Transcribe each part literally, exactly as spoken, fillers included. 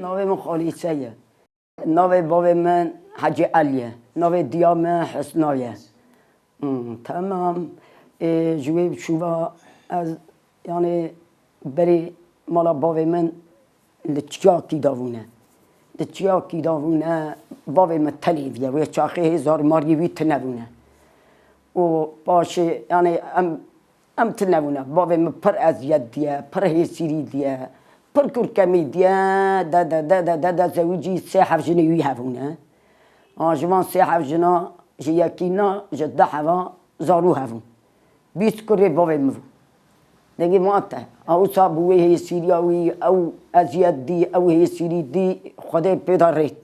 Navê min Xalîse ye. Navê bavê min Hecî Elî ye. Navê diya min Husna ye. Hmm, temam. Ê, ji wê şûva ez, yanî, berê mala bavê min li çiyakî davûne. Li çiyakî davûne, bavê min tenê viye. Wê çaxê hê zarmariyê wî tune bûne. Û paşê, yanî, em Em tune bûne. Bavê min pir eziyet diye, pir hêsîrî diye, pir kurkemî diye. De, de, de, de, de, de zewicî sê heft jinê wî hebûne. A, ji van sê heft jina, ji yekî na, ji deh heva zarû hebûn. Bîst kurê bavê min bû. Dengê mate. A, wisa bi wê hêsîriya wî, ew eziyet dî, ew hêsîrî dî, Xwedê pê de rêt.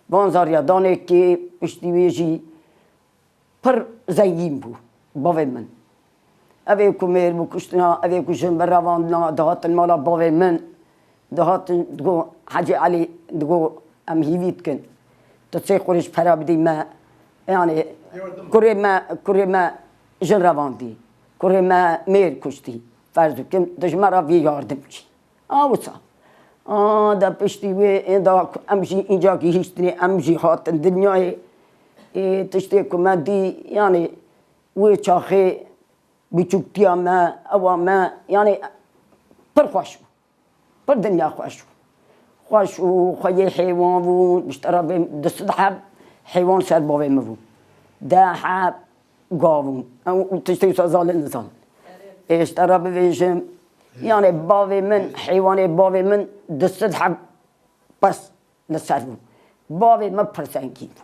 Van zariya danê kê piştî wê jî pir zengîn bû bavê min. Ev ê ku mêr bikuştina, ev ê ku jin birevandina, dihatin mala bavê min, dihatin digo Hecî Elî, digo em hîvî dikin. Tu sê qurîş pera bidî me, yanî kurê me, kurê me jin revandî, kurê me mêr kuştî. Ferz bikim, tu ji me re vî yardim kî. A wisa. A, de piştî wê ênda ku em jî înca gihîştinê, em jî hatin dinyayê. Ê, tiştê ku me dî, yanî wê çaxê biçûktiya me, ewa me, yanî pir xweş bû. Pir dinya xweş bû. Xweş û xweyê heywan bû, ji te re bêm du sed heb heywan ser bavê min bû. Deh heb gav û, û tiştê wisa zalê nizan. Ê, ji te re bivêjim, yanê bavê min, heywanê bavê min du sed heb pes li ser bû. Bavê min pir zengîn bû.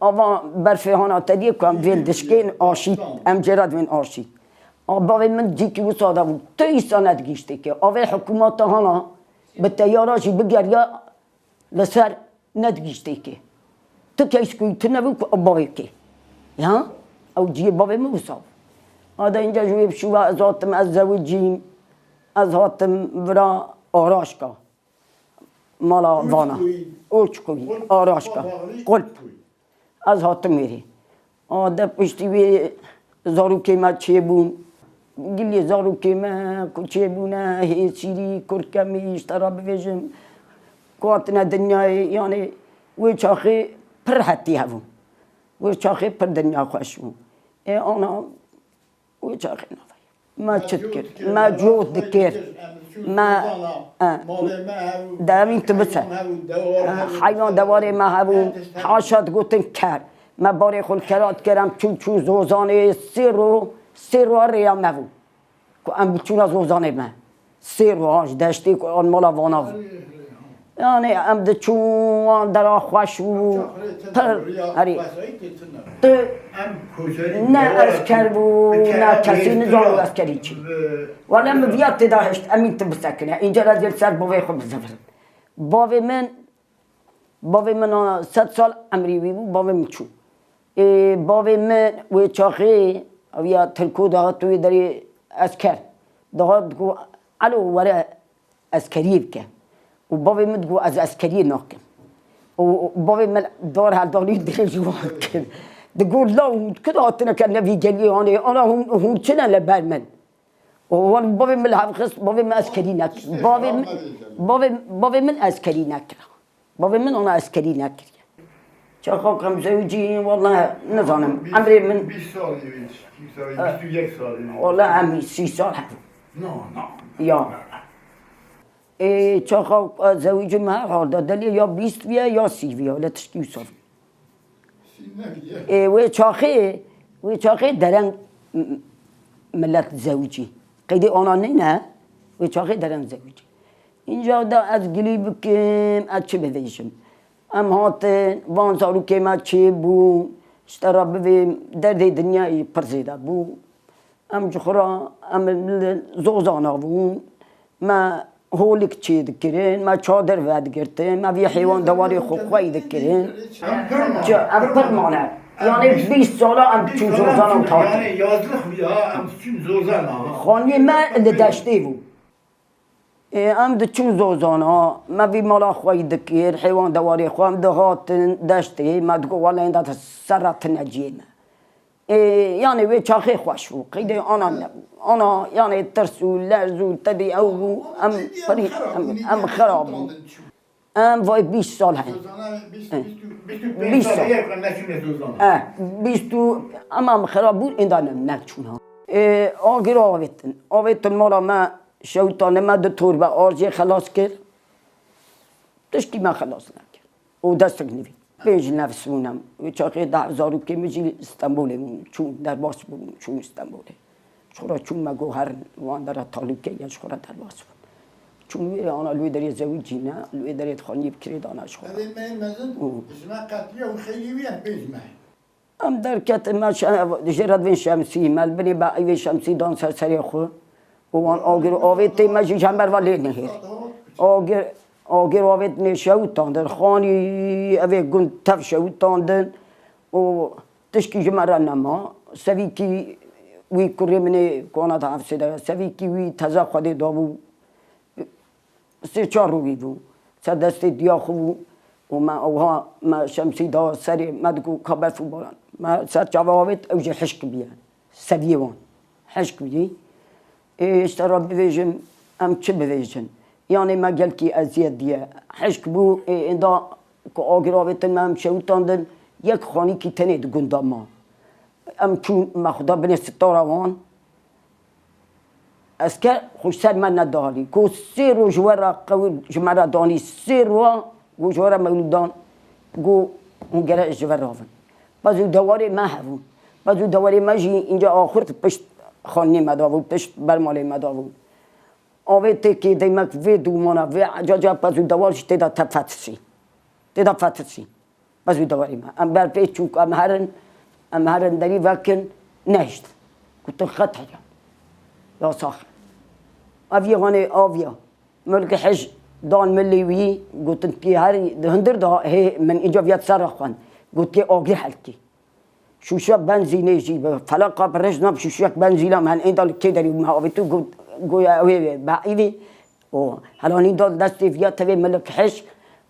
Ava berfê hana te diyê ku em vên dişkên aşît, em cêra divên aşît. A bavê min cîkî wisa de bû. Tu îsa nedigihîştê kê. Avê hikûmeta hana bi teyara jî bigeriya li ser nedigihîştê kê. Tu keşkûyî tune bû ku ew bavê kê. Ya? Ew cihê bavê min wisa bû. A de înca ji wê bi şûva ez hatim, ez zewicîm, ez hatim vira Araşka. Mala vana. Oçkuyî, Araşka. Qulp. Ez hatim wêrê. A de piştî wê zarokê me çêbûn. Gilê zarokê me ku çêbûne, hêsîrî, kurkemî, ji te re bivêjim, ku hatine dinyayê, yanê wê çaxê pir hetî hebûn. Wê çaxê pir dinya xweş bû. Ê ana wê çaxê navê. Me çi dikir? Me cot dikir. Me, e, demîn tu bise. E, heywan dewarê me hebû, haşa digotin ker. Me barê xwe li kera dikir, em çûn çûn zozanê, sê ro, sê ro rêya me bû. Ku em biçûna zozanê me. Sê ro, ha, ji deştê ku an mala vana bû. Yani em diçûn wan dera xweş û pir, herî. Tu ne esker bû, ne kesî nizanî eskerî çi. Wele min viya tê de hişt, Emîn tu bisekine. Înca ez ê li ser bavê xwe bizivirim. Bavê min, bavê min a sed sal emrî wî bû, bavê min çû. Ê, bavê min wê çaxê, ew ya Tirko dihat wê derê esker. Dihat digot, "Elo, were eskeriyê bike." Û bavê min digot, "Ez eskeriyê nakim." Û bavê min dar heldanî dirê ji wan kir. Digot, "La hûn ku hatine ke ne vî geliyê hanê, ana hûn, hûn çi ne li ber min?" Û wan bavê min li hev xist, bavê min eskerî nekir. Bavê min, bavê, bavê min eskerî nekir. Bavê min ana eskerî nekiriye. Çaxa ku em zewicî, wele nizanim. Emrê min bîst salî, bîst salî, bîst û yek salî. Wele em sî sal hebû. No, no. Ya. Ê, çaxa ku ez zewicîm her halde delê ya bîst viye ya sî viye, wele tişkî wisa. Ê, wê çaxê, wê çaxê dereng m-, milet zewicî. Qeydê ana neyne, wê çaxê dereng zewicî. Înca da ez gilî bikim, ez çi bivêjim? Em hatin, van zarokê me çêbûn, ji te re bivêm, derdê dinyayê pir zêde bû. Em ji xwe re, em li zozana bûn, me holik çêdikirin, me çadir vedigirtin, me vî heywan dewarê xwe xwey dikirin. Em pir mane. Em pir mane. Yanî bîst sala em diçûn zozana û hatin. Yanî yazlix bû ya, em diçûn zozana. Xaniyê me li deştê bû. Ê, em diçûn zozana, me vî mala xweyî dikir, heywan dewarê xwe, em dihatin deştê, me digot, "Wele ênda tu serra tine cihê me." Ê, yanê wê çaxê xweş bû, qeydê ana nebû. Ana, yanê tirs û lerz û tedê ew bû, em pirî, em, em xera bûn. Em vay bîst sal heye. Zozana bîst, Eh. bîst û, bîst û pênc Bîst sal sal. heye ku neçûne Zozana. Eh, bîst û, ama min xera bû, ênda ne, neçûn ha. Ê, agir avêtin. Avêtin mala me şewitane me du torbe arjê xelas kir. Tişkî me xelas nekir. Û destek nivî. Pênc nefs bûn em. Wê çaxê deh zarokê min jî Stenbolê bûn. Çûn derbas bûn, çûn Stenbolê. Ji xwe re çûn me got herin, wan dera talûke ye, ji xwe re derbas bûn. Çûn wê re ana li wê derê zewicîne, li wê derê dixaniyê bi kirê dana ji xwe re. Evê me yê mezin Û ji me qetiya û xeylî wî em pênc me. Em derketin me şe-, jê re divên Şemsî, me li binê beîvê Şemsî dan ser serê xwe. Û wan agir û avêtê me jî ji hember ve lê nehêr. Agir, agir û avêt nê şewitandin, xanî evê gund tev şewitandin. Û tişkî ji me re nema. Sevîkî wî kurê min ê kona da hevsê de, sevîkî wî teze Xwedê dabû. Sê çar rûvî bû. Ser destê diya xwe bû û me ewha me Şemsî da serê me digot ka berf û baran. Me ser çava avêt ew jî hişk bûye. Seviyê wan. Hişk bûyî. Ê, ji te re bivêjim, em çi bivêjin? Yanê me gelkî eziyet diye. Hişk bû, ê, ênda ku agir avêtin me em şewitandin, yek xanîkî tenê di gunda ma. Em çûn me xwe da binê sitara wan. Esker xwe ji ser me nedarî. Ku sê roj ji we re qewil ji me re danî, sê roj ku ji we re mewlûdan, ku hûn gere ji ve ravin. Pez û dewarê me hebûn. Pez û dewarê me jî înca axurt pişt xanî me de bû, pişt bermalê me de bû. Avê tê kê deymek vê dûmana, vê ecaca pez û dewar jî tê de te fetisî. Tê de fetisî. Pez û dewarê me. Em ber pê çûk, em herin, em herin derî vekin, nehiştin. Gotin xet heye. Yasax e. Ev yê hanê aviya. Milk hiş dan milê wî, gotin pê her di hundir da, hê min înca viya ser re xwend. Gotiye agir helkî. Şûşek benzînê jî bi felaqa bi rêj nav şûşek benzîna me hen ênda li kê derî me avêt û got, goya ew ê be îvê. Û helanî da destê viya tevê milik hiş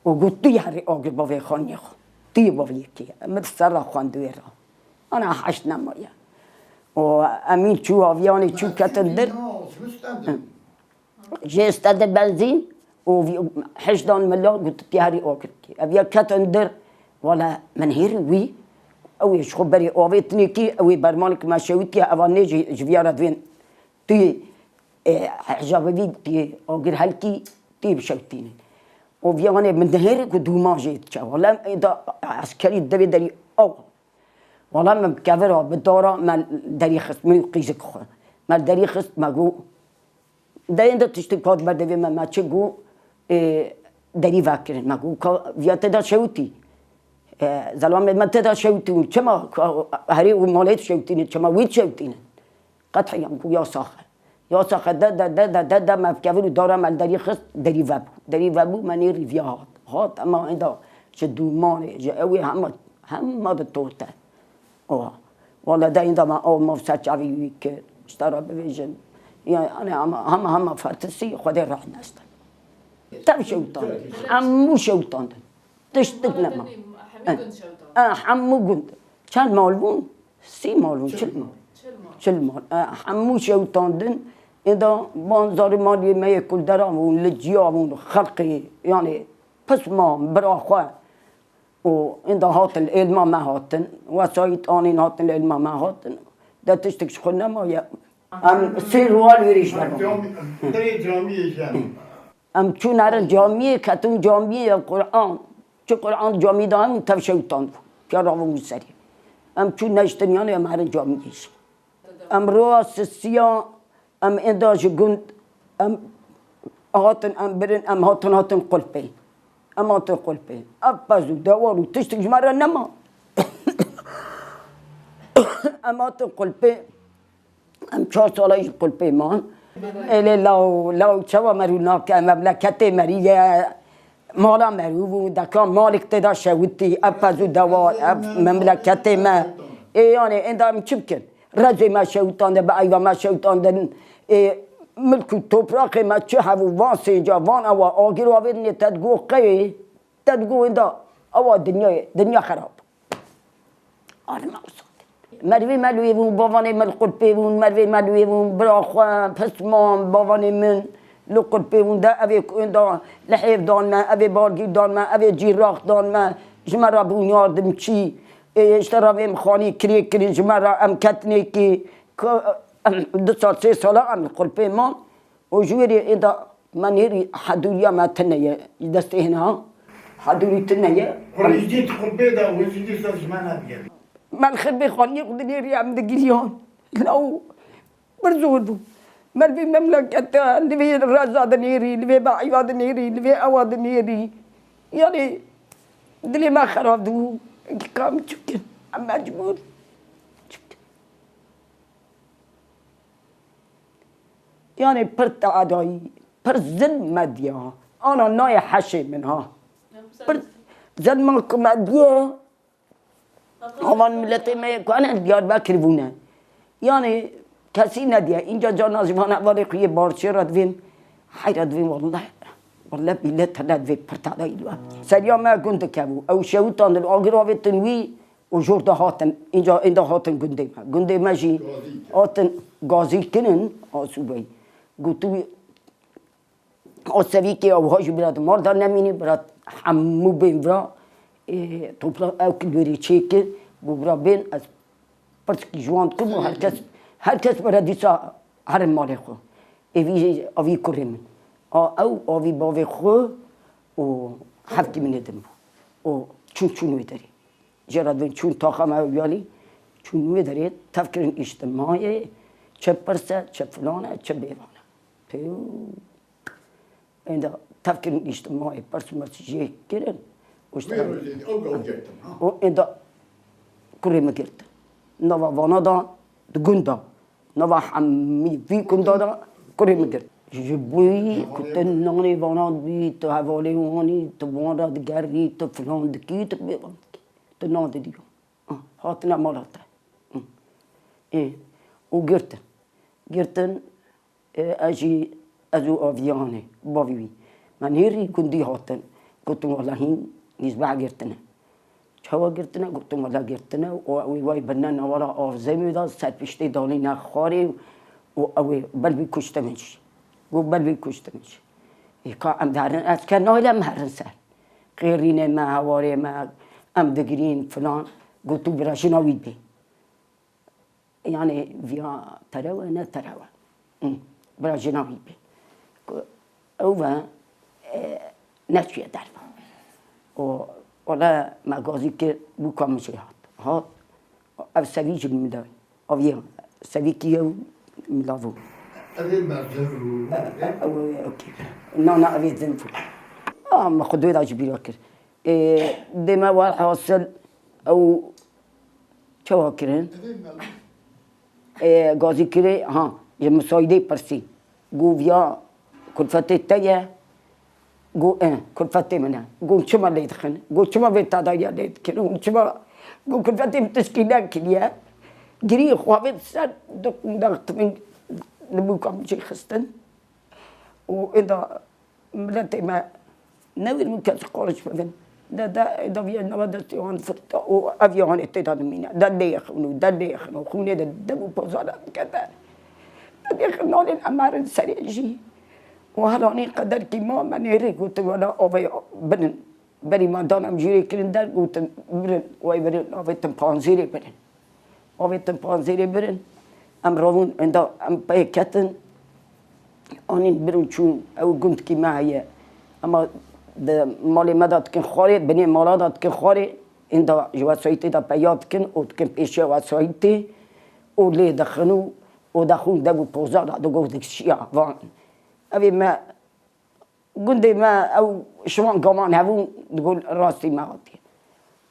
û got, tu yê herî agir bavê xaniyê xwe. Tu yê bavê yekê. Min ser re xwend wê re. Ana heş nemaye. Û Emîn çû aviyanê çû ketin dir. Jê stende benzîn û vî-, hişdan mila got, tu yê herî agir kî. Ev ya ketin dir. Wala min hêrî wî, ew ê ji xwe berê avêtinê kî, ew ê bermanik me şewitiye, eva nê jî ji viya re divên. Tu yê, e, hijabê vî, tu yê agir helkî, tu yê bişewtînin. Û viyanê min dihêrê ku dûma jê diçe. Wala em ê da eskerî devê derî aw. Wala min bi kevira, bi dara me derî xist, min û qîzik xwe. Me derî xist, me got, deyên de tiştik hat ber devê me, me çi got, e, derî vekirin. Me got, ka viya te de şewitî. E, zelamê me te de şewitî û çima ka herê û malê şewitînin, çima wî şewitînin? Qet heyan ku yasax e. Yasax e de, de, de, de, de, de me kevir û dara me li derî xist, derî vebû. Derî vebû, me nêrî viya hat. Hat, ema ênda ji dûmanê, ji ew ê hema, hema di tote. Oha. Wala de ênda me ew maf ser çavî wî kir. Ji te re bivêjin. Yani, hema, hema, hema fetisî, Xwedê rehmet. Tev şewitandin. Hemû şewitandin. Tiştik nema. Hemû gund şewitandin. Eh, hemû gund. Çend mal bûn? Sî mal bûn, çil mal. Çil mal. Çil mal. Eh, hemû şewitandin. Ênda banzarê malê me yê kuldera bûn, li ciya bûn, xelqê, yani pisma, bira xwe. Û ênda hatin, êlma me hatin. Wesayît anîn hatin, êlma me hatin. De tiştik ji xwe nemaye. Em sê rû wal wêrî ji ber. Cami, derê camiyê jî em. Em çûn herin camiyê, ketin camiyê, Quran. Çi Quran camî de hebû, tev şewitandibû. Piya rabûn wî serî. Em çûn neştin yanê, em herin camiyê jî. Em roya sisiya, em ênda ji gund, em hatin, em birin, em hatin, hatin qulpê. Em hatin qulpê. Ev pez û dewar û tiştik ji me re nema. Em hatin qulpê. Em çar sala jî qulpê man. Êlê law, law çawa merû nake, memleketê merî ye, mala merû bû, deka malik tê de şewitî, ev pez û dewar, ev memleketê me. Ê, yani, ênda em çi bikin? Rezê me şewitandin, bi eyva me şewitandin. Ê, milk û topraqê me çi hebû, van sênca, van ewa, agir û avêt nê te digo qey, te digo ênda, ewa dinyayê, dinya xerab. Arma Usat. Mervê me li wê bûn, bavanê me li qulpê bûn, mervê me li wê bûn, bira xwe, pisman, bavanê min, Li qulpê winda, evê ku ênda li hêv dan me, evê balgî dan me, evê cîrax dan me, ji me re bûn yardimçî. Ê, ji te re vê mixanî kirê kirin, ji me re em ketinê kê. Ku, em, du sal, sê sala em li qulpê man. Û ji wê rê ênda me nêrî hedûriya me tune ye. Ji destê hêna hedûrî tune ye. Xwe ji dît xwe pê de, wê jî dîsa ji me nedigere. Me li xerbê xaniyê xwe dinêrî em digiriyan. Law pir zor bû. Me li vê memlekete, li vê reza dinêrî, li vê baîva dinêrî, li vê ewa dinêrî. Yanî dilê me xerab dibû. Ka em çi bikin? Em mecbûr. Çi bikin? Yanî pir teadayî, pir zilm me diya. Ana nayê heşê min ha. Pir zilma ku me diya. Avan miletê me yê ku hene Diyarbekir bûne. Yanî kesî nediye. Înca carna ji van hevalê xwe yê Barçê re divêm. Heyra divêm welleh. Welleh bîle tele divê pir teadayî li we. Seriya me gundike bû. Ew şewitandin agir avêtin wî. Û jor de hatin, înca ênda hatin gundê me. Gundê me jî hatin gazî kirin, asûbeyî. Gotû, o sevîkê ew ha jî bira di mal de nemînî, bira hemû bên vira, ê, toprak ew ki wêrê çêkir, got bira bên, ez pirsîkî ji wan dikim û her kes, her kes bira dîsa herin malê xwe. Ê vî jî, avî kurê min. A ew, avî bavê xwe û heftî min ê din bû. Û çûn, çûn wê derê. Jê re dibên çûn taxa me ew yanî, çûn wê derê, tev kirin îştimayê, çi pirs e, çi filan e, çi bêvan e. Pêw. Ênda tev kirin îştimayê, pirs mirs jê kirin. Û işte Wê rojê ew gav girtin, ha? Û ênda kurê min girtin. Nava vana da, di gund da. Nava hemî vî gunda da kurê min girt. Ji bo ku tu nanê vana dibî, tu hevalê wan î, tu van re digerî, tu filan dikî, tu bêvan dikî. Tu nadidî. Ah, hatine mala te. Hmm. Ê, û girtin. Girtin, ê, ez jî, ez û aviyanê, bavî wî. Me nêrî gundî hatin. Gotin, wela hîn nîzbeh girtine. Çawa girtine? Gotin, wela girtine. Û ew ê way birine navara avzemê de, ser piştê danîne xwarê û ew ê belbî kuştimin jî. Got, belbî kuştimin jî. Ê, ka em diherin, ez ke naylim herin ser. Qêrînê me, hewarê me, em digirîn filan. Got, tu bira jina wî bê. Yanî viya terew e, ne terew e. Hı. Bira jina wî bê. Ku ew ve, e, neçûye derve. Û wele me gazî kir, bûka min jê hat. Hat, ev sevî ji min de. Aviye, sevî kî ye û milav û. Ev ê merdiv û. Ew ê, okey. Na, na, ev ê din bû. A, me xwe dê da ji bîra kir. Ê, dê me welhasil ew çawa kirin? Ê, gazî kirê, ha, ji misaîdê pirsî. Got, viya kulfetê te ye? Got, e, kulfetê min e. Got, çima lê dixin? Got, çima vê tedayîya lê dikin? Got, çima? Got, kulfetê min tişkî nekiriye. Girî xwe vê ser, di qûndex tivin li bûka min jê xistin. Û êda Miletê me newêr min kes qaliç bibin. De, de, de viya nava destê wan firta û ev ya hanê tê de dimîne. De lê yexin û de lê yexin û xûnê de dev û pozana dikete. De lê yexin nalên em herin serê jî. Û helanî qederkî ma me nêrê gotin wela avê birin. Berî me dan em jûrê kirin der gotin birin. Way birin, avêtin panzêrê birin. Avêtin panzêrê birin. Em rawin ênda em pê ketin. Anîn birin çûn. Ew gundkî me heye. Ema di malê me de dikin xwarê, binê mala de dikin xwarê. Ênda ji wesayîtê de peya dikin û dikin pêşiya wesayîtê û lê dixin û, û dexûn dev û pozana digot dikişiya van. Evê me Gundê me ew şivan gavan hebûn, digol rastî me hatiye.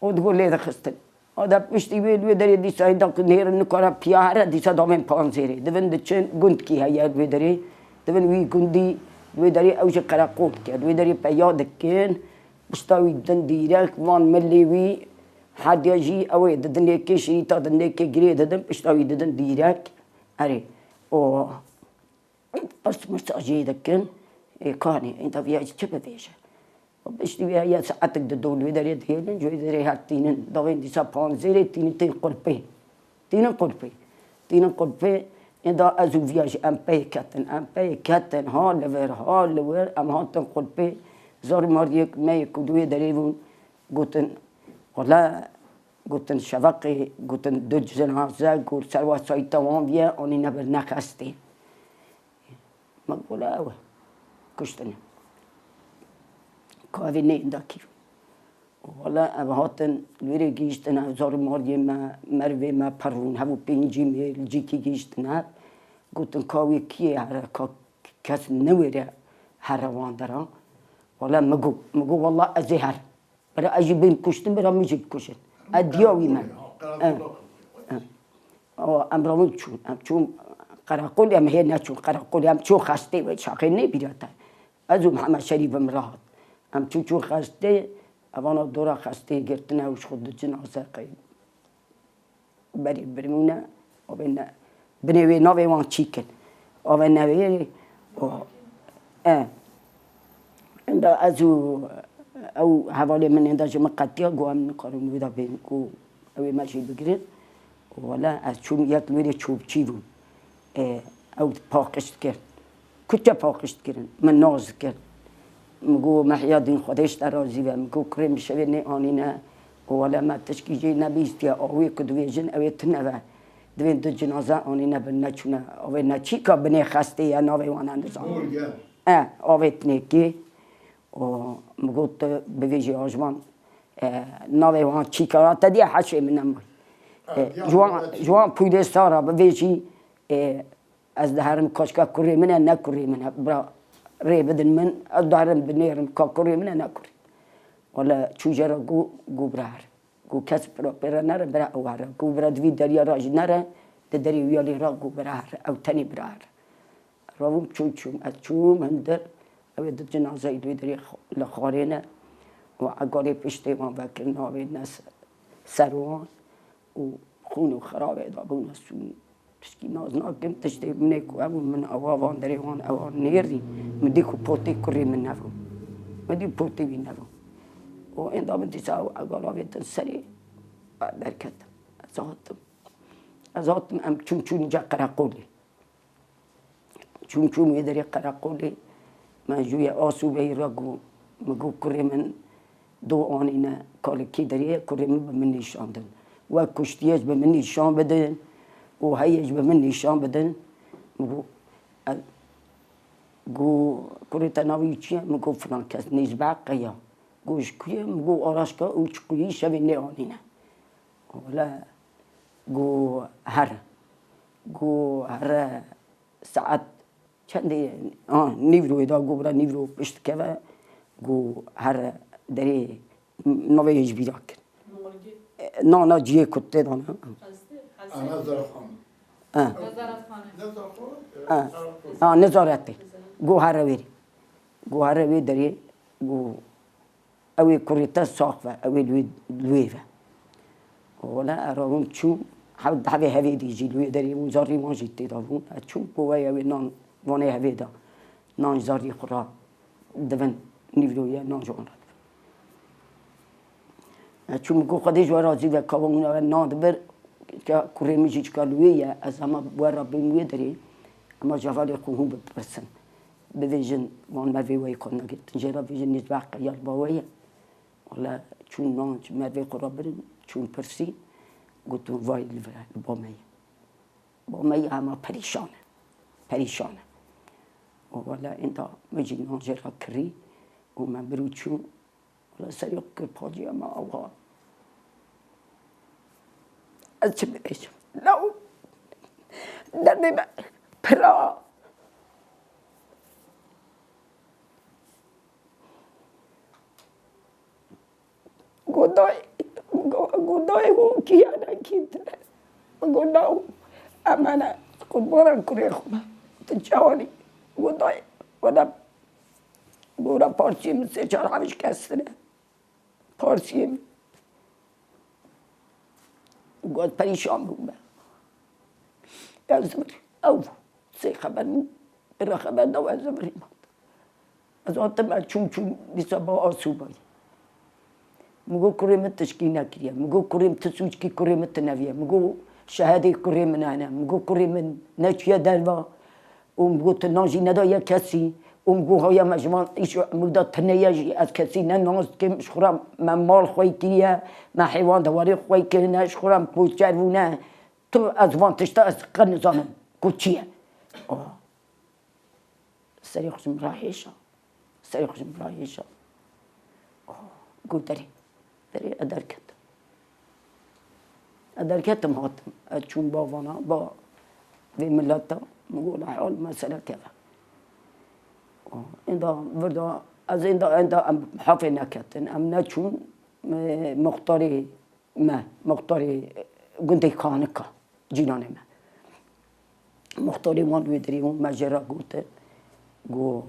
Û digol lê dixistin. A de piştî wê li wê derê dîsa hêda ku nêrin nikare piya here, dîsa davên panzêrê. Divin diçin gundkî heye li wê derê. Divin wî gundî li wê derê ew jî qereqol dike. Li wê derê peya dikin. Pişta wî didin dîrek, van milê wî hediya jî ew ê didin ê kê şirîta didin ê kê girê didin, pişta wî didin dîrek. Erê. O Pirs mirsa jê dikin, ê, kanê, ênda viya jî çi bivêje? Piştî viya ya saetik di dol wê derê dihêlin, ji wê derê her tînin, davên dîsa panzêrê tînin tên qulpê. Tînin qulpê. Tînin qulpê, Ênda ez û viya jî em peyê ketin, em peyê ketin, ha li vir, ha li wir, em hatin qulpê zarê mariyê me yê ku di wê derê bûn, gotin, wele, gotin, şeveqê, gotin, du cenaze, got, serwa sayîta wan viye, anîne bir nexestê. Me got, wele ew e, kuştine. Ka evê neyên dakî. Wele ev hatin, li wêrê gihîştin ev zarê mariyê me, merivê me perûn, hev û pêncî mêr li cîkî gihîştin ev. Gotin, ka wê kî yê here, ka kes newêre here wan dera. Wele min got, min got, wele ez ê her. Bira ez jî bêm kuştin, bira min jî bikuşin. Ez diya wî me. Em, em. Awa, em rabûn çûn. Em çûn qereqolê, em hê neçûn qereqolê, em çûn xestê wê çaxê nê bîra te. Ez û Mihemed Şerîf bi min re hat. Em çûn çûn xestê, evana dora xestê girtine û ji xwe du cenaze qey. Berî birimûne, avê ne. Binê wê navê wan çîk in. Avê ne wê, o, e. Ênda ez û ew hevalê min ênda ji min qetiya, got, em nikarin wê de bên, got, ew ê me jî bigirin. Wele ez çûm yek li wêrê çopçî bûm. E, ew paqij dikir. Kuçe paqij dikirin. Min nas dikir. Min got, Mehyadîn, Xwedê ji te razî be. Min got, kurê min şevê nê anîne. Û wele me tişkî jê nebîstiye. Awê ku dibêjin, ew ê tune be. Divên du cenaze anîne bin, neçûne. Avê ne çîka binê xestê ye, navê wan e nizanim. E, avê tinêkê. Û min got, tu bivêjî a ji wan, e, navê wan çîka ra te diye heşê min nemay. E, ji wan, ji wan pûlê sara bivêjî, e, ez diherim kaşka kurê min e, ne kurê min e. Bira rê bidin min, ez diherim binêrim ka kurê min e, ne kurê. Wele çû jê re got, got bira here. Got kes pira pê re nere, bira ew here. Got bira di vî deriya re jî nere, di derê wîya lê re, got bira here. Ew tenê bira here. Rabûm çûm çûm, ez çûm hundir, ew ê di cinazeyî li wê derê xwe-, li xwarê ne. Û egalê piştê wan vekirin, navê ne se-, ser wan û xûn û xirabê de bûne sûn. Tişkî nas nakim, tiştê min ê ku hebû, min ewa van derê wan ewa nêrî, min dî ku potê kurê min nebû. Min dî potê wî nebû. Û ênda min dîsa ew egal avêtin serê, derketim. Ez hatim. Ez hatim, em çûn çûn ca qereqolê. Çûn çûn wê derê qereqolê, me jûye asûbeyî re got, min got, kurê min do anîne kalikî derê, kurê min bi min nîşan din. We kuştiye ji bi min nîşan bidin û heye ji bi min nîşan bidin. Min got, e, got, kurê te navê wî çi ye? Min got, filan kes, Nêzbe Qeya. Got, ji ku ye? Min got, Araşka û çi ku yî şevê nê anîne. Wele, got, here. Got, here saet çendê, ha, nîvroyê da, got, bira nîvro pişt dikeve, got, here derê navê hê ji bîra kir. E, na, na ciyê ku tê da ne. Ana Zerxan. Ha. Nezaretxane. Ha. Ha, nezaretê. Got, here wêrê. Got, here wê derê, got, ew ê kurê te sax ve, ew ê li wê, li wê ve. Wele ez rabûm çûm, hev-, hevê hevê dî jî li wê derê bûn, zarî wan jî tê de bûn. Ez çûm, got, wey ew ê nan, vanê hevê de. Nan zarî xwe ra divin, nîvroyê nan ji wan re divin. Ez çûm, got, Xwedê ji we razî be, ka wan we nan dibir, ka kurê min jî çika li wê ye, ez hema we re bêm wê derê, hema ji hevalê xwe hûn bipirsin. Bivêjin, wan mervê we yê ku negirtin jê re, bivêjin, Nêzbe Qeya li ba we ye. Wele çûn nan ji mervê xwe re birin, çûn pirsî, gotin, vay li vir e, li ba me ye. Ba me ye, hema perîşan e. Perîşan e. Û wele ênda min jî nan jê re kirî û me bir û çûn. Wele serê xwe kir paciya me, awa. Ez çi bibêjim? Law, derdê me pir a. Got, dayê, got, got, dayê, hûn kî ye, ne kî tune? Got, law, em hene, qurbana kurê xwe me. Tu çawa nî? Got, dayê, wele, got, wele parçiyê min sê çar hevîş kes tune. Parsiyê min. Got, perîşan bûme. Ez zimir, ew sê xeber bû, pira xeber da, ez zimirî mat. Ez hatim, ez çûm, çûm dîsa ba asûbayî. Min got, kurê min tişkî nekiriye. Min got, kurê min ti sûcikî kurê min tune viye. Min got, Şehedê kurê min hene. Min got, kurê min neçiye derva û min got, tu nan jî nedaye kesî û min got, hoya me ji van îş û emû da tune ye jî, ez kesî ne nas dikim, ji xwe re me mal xwey kiriye, me heywan dewarê xwey kirine, ji xwe re em koçer bûne. Tu ez van tişta ez qe nizanim ku çi ye. Oh. Serê xwe ji min re hêşa. Serê xwe ji min re hêşa. Oh, got derê. Derê ez derketim. Ez derketim hatim. Ez çûm ba vana, ba vê mileta. Min got, la hal mesele keve. Oh, ênda virda, ez ênda, ênda em hafê neketin. Em neçûn, e, muxtarê me, muxtarê gundê Kanika, cîranê me. Muxtarê wan wê derê û me jê re gotin, got,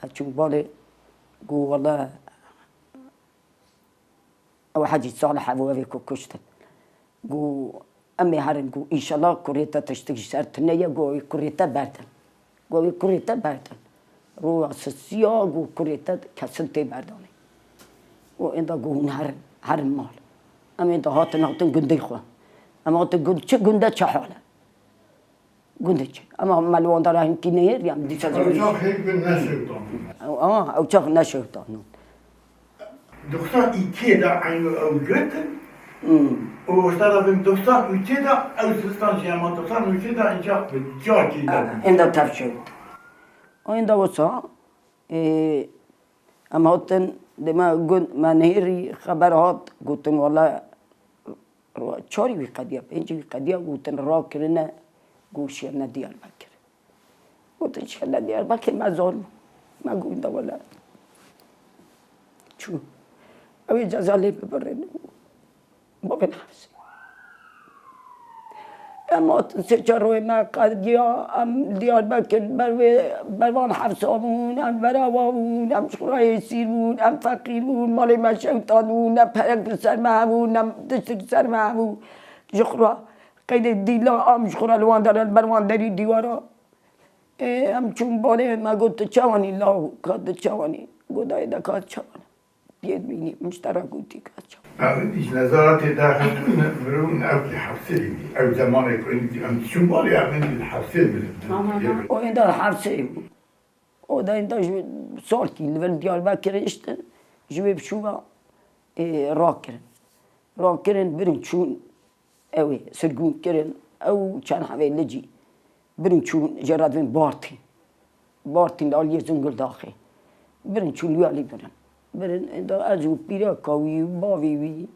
ez çûm balê, got, wele ew Hecî Salih hebû, ev ê ku kuştin. Got, em ê herin, got, înşallah kurê te tiştik ji ser tune ye, got, wê kurê te berdin. Got, wê kurê te berdin. Roja sisiya, got, kurê te kesin tê berdanê. Got, ênda got, hûn herin, herin mal. Em ênda hatin, hatin gundê xwe. Em hatin gund, çi gund e, çi hal e? Gundê çi? Em a me li wan dara hinkî neyê, em dîsa Ew çax hêk bin neşewtan. Ew, aa, ew çax neşewtan. Doksan iki de aynı ew girtin. Hmm. O wexta da bin doksan üçe de ew zivistan jî, ama doksan üçe de inca bi cakî de. Ênda tev şewt. Ênda wisa, e, em hatin, dema gund me nêrî xeber hat, gotin, wala, çarî wî qediya, pêncî wî qediya, gotin, rakirine, got, şiyane Diyarbekir. Gotin, şiyane Diyarbekir, me zor bû. Me got, ênda wele. Çû. Ew ê ceza lê bibirin. Bavên hepsê. Em hatin sê çar rojê me qediya, em Diyarbekir ber wê, ber van hepsa bûn, em vera wa bûn, em ji xwe re êsîr bûn, em feqîr bûn, malê me şewtan bûn, ne perek li ser me hebû, ne tiştik li ser me hebû. Ji xwe re qeydê dîla, em ji xwe re li wan dera, li ber wan derî dîwara. Ê, em çûn balê, me got, tu çawanî law, ka tu çawanî? Got, dayê de ka çawan. Yê bînî, min ji te re gotî ka çawan. Ev îş nezaretê daxistin, mirov ewkî hepsê bî. Ew zemanê ku em çûn balê, em êndî li hepsê bî. Aman, aman. O ênda hepsê bû. O da ênda ji salkî li vir Diyarbekirê iştin, ji wê biçû ve, ê, rakirin. Rakirin, birin çûn. Ew ê sirgûn kirin, ew çend hevê li cî birin çûn jê re divên Bartîn. Bartîn li aliyê Zingildaxê. Birin çûn li alî birin. Birin, ênda ez û pîreka wî û bavê wî,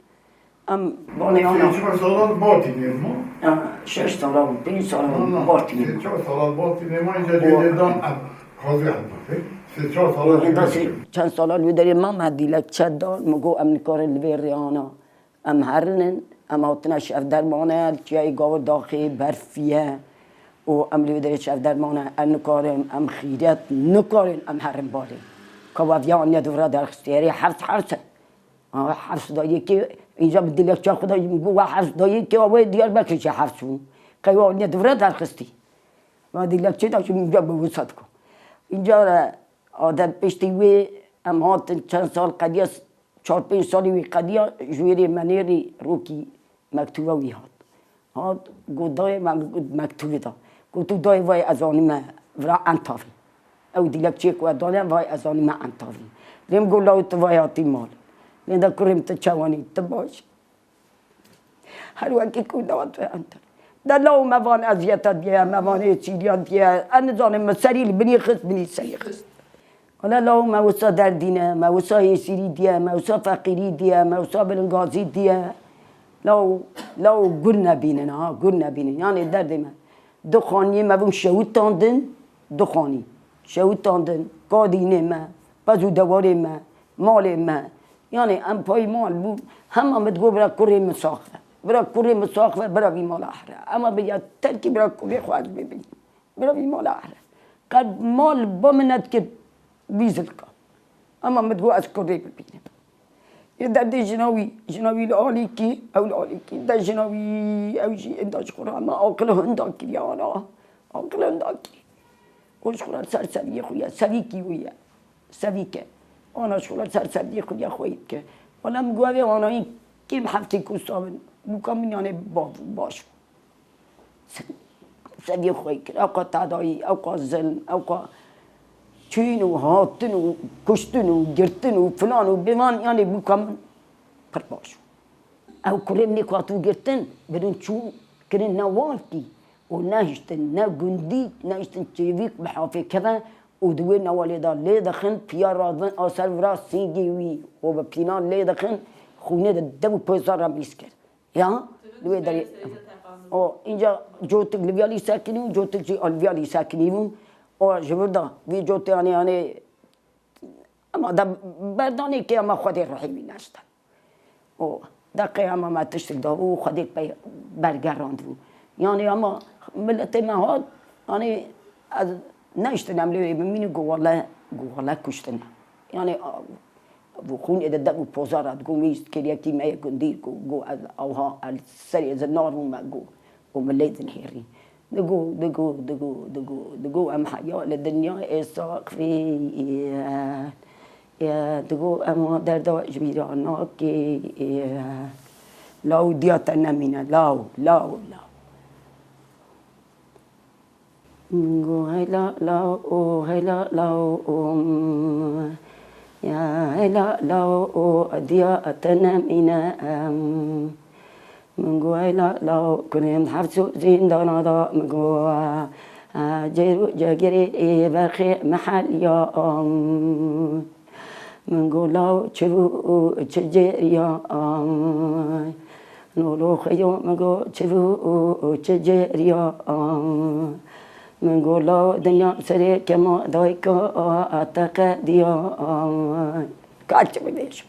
em Sê çar sala li Bartînê ma? Ha, şeş sala û pênc sala li Bartînê ma. Sê çar sala li Bartînê ma, îca cihê dan em qazê em bakê. Sê çar sala li Ênda sê çend sala li wê derê ma, me dîlekçe dan, min got, em nikarin li vê rêyana. Em herinin, em hatine şevdermane, li çiyayê Gawirdaxê berfî ye û em li wê derê şevdermane, em nikarin, em xîret nikarin, em herin balê. Ka we viya aniye di vira derxistî, erê hevs hevs e. Ha, hevs da yekê, înca bi dilekça xwe da, min got, we hevs da yekê, we Diyarbekirê jî hevs bû. Qey we aniye di vira derxistî. We dilekçê da jî min bi wisa diko. Înca re, a de piştî wê em hatin çend sal qediya Çar pênc salî wî qediya, ji wêrê me nêrî rokî mektûba wî hat. Hat, got, dayê me, got, mektûbê da. Got, tu dayê vayê ez anîme vira Entavî. Ew dilekçeyê ku we dane, vayê ez anîme Entavî. Lê min got, law tu vayê hatî mal. Lê de kurê min, tu çawanî, tu baş. Her wekî ku newat ve enter. De law me van eziyeta diye, me van êsîriya diye. Ez nizanim, min serî li binî xist, binî serî xist. Wele law me wisa derdî ne, me wisa êsîrî diye, me wisa feqîrî diye, me wisa bilingazî diye. Law, law gur nebînin ha, gur nebînin. Yanê derdê me. Du xaniyê me bûn şewitandin, du xanî. Şewitandin, kadînê me, pez û dewarê me, malê me. Yanê em payî mal bûn, hema min digot bira kurê min sax be. Bira kurê min sax be, bira vî mala here. Ema bi ya terkî bira kurê xwe ez bibînim. Bira vî mala here. Qet mal ba min nedikir vî zilka. Ema min digot ez kurê bibînim. Yê derdê jina wî, jina wî li alîkî, ew li alîkî. De jina wî, ew jî ênda ji xwe re me aqil hinda kiriye ana. Aqil hinda kiriye. Û ji xwe re ser seviyê xwe ye, sevîkî wî ye. Sevîk e. Ana ji xwe re ser seviyê xwe ye xweyî dike. Wala min got, ev ê anayî kêm heftê ku sabin. Bûka min yanê bav baş bû. Se-, seviyê xwe kir. Ewqa tedayî, ewqa zilm, ewqa çûn û hatin û kuştin û girtin û filan û bivan, yanê bûka min pir baş bû. Ew kurê min ê ku hatibû girtin, birin çû kirin ne walkî û nehiştin, ne gundî, nehiştin çêvîk bi hafê keve û di wê newalê de lê dixin, piya radin a ser vira sîngê wî û bi pînan lê dixin, xûnê di dev û pozar re mîz kir. Ya, li wê derê. O, înca cotik li viya lî sekinî û cotik jî li viya lî sekinî bû. O, ji vir de vî cotê, yanê, yanê, ema de berdanê ke ema Xwedê ruhê wî neşte. O, deqê ema me tiştik da û Xwedê pey bergerandibû. Yanê ema miletê me hat, yanê ez nehiştin em lê wê bimînin, got wele, got wele kuştine. Yanê, a, Û xûnê de dev û pozar re digot, wî kêliyekî me yê gundî, got, got, ez awha, ez serê zinar bûme, got, û min lê dinihêrî. Digot, digot, digot, digot, digot, em heya li dinyayê saxfî ye, ye, digot, ema derda ji bîra nakê ye. Law diya te nemîne, law, law, law. Min got heyla law û heyla law û, ya heyla law û diya te nemîne em. Min got heyla law kurê min hepsû zîndana da, min got, cêr û cegirê ê berxê meheliya em. Min got law çi bû û çi cêriya ay. Lolo xeyo min got çi bû û çi cêriya ay. Min got law dinya serê kema dayka a te qediya ay. Ka çi bibêjim?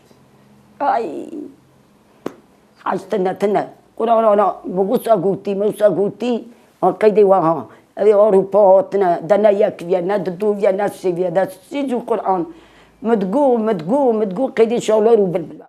Ay. Hez tine tine. Qur'ana bi wisa gotî, me wisa gotî, a qeydê we ha. Ev ê Ewropa hatine, de ne yek viye, ne di du viye, ne sê viye, de sî cû Qur'an. Min digo, min digo, min digo qeydê şalar û bilbil.